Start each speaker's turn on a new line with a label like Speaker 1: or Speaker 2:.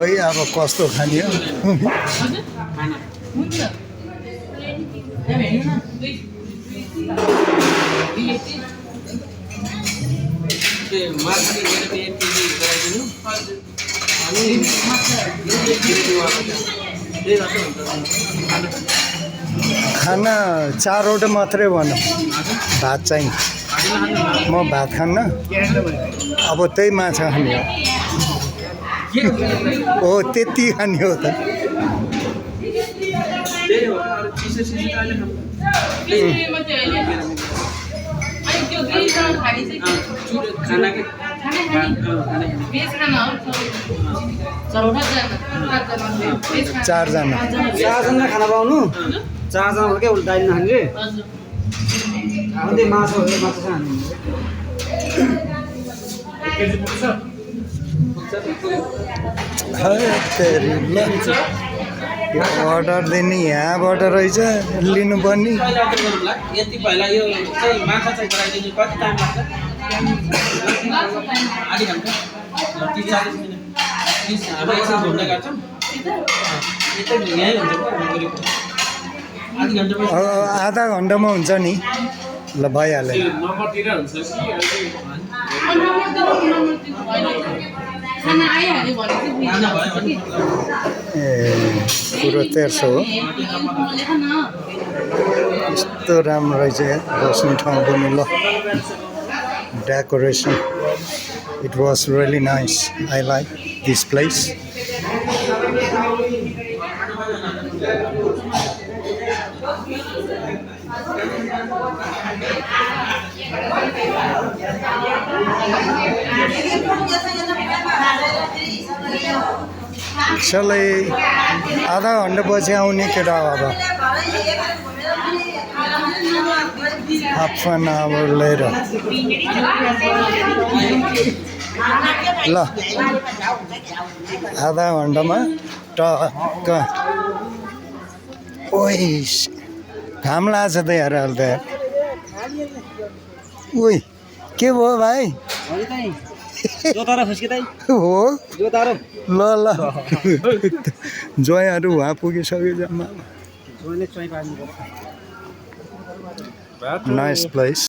Speaker 1: खै अब कस्तो खाने हो खाना 4 वटा मात्रै भनौँ भात चाहिँ म भात खान्न अब त्यही माछा खाने हो त्यति खाने हो त चारजना
Speaker 2: खाना पाउनु चारजना हो क्या दाइल नखाने माछा माछा
Speaker 1: अर्डर दिने यहाँबाट रहेछ लिनुपर्ने आधा घन्टामा हुन्छ नि ल भइहाल्यो ए पुरो 1300 हो यस्तो राम्रो रहेछ बस्ने ठाउँ पनि ल decoration it was really nice I like this place actually आधा घन्टा पछि आउने केटा हो अब हाफ एन आवर लिएर ल आधा घन्टामा टक्क ओइ घाम लाग्छ त यार अहिले त ओइ के भयो भाइ हो ल ल ज्वाइँहरू उहाँ पुगिसक्यो जम्मा नाइस प्लेस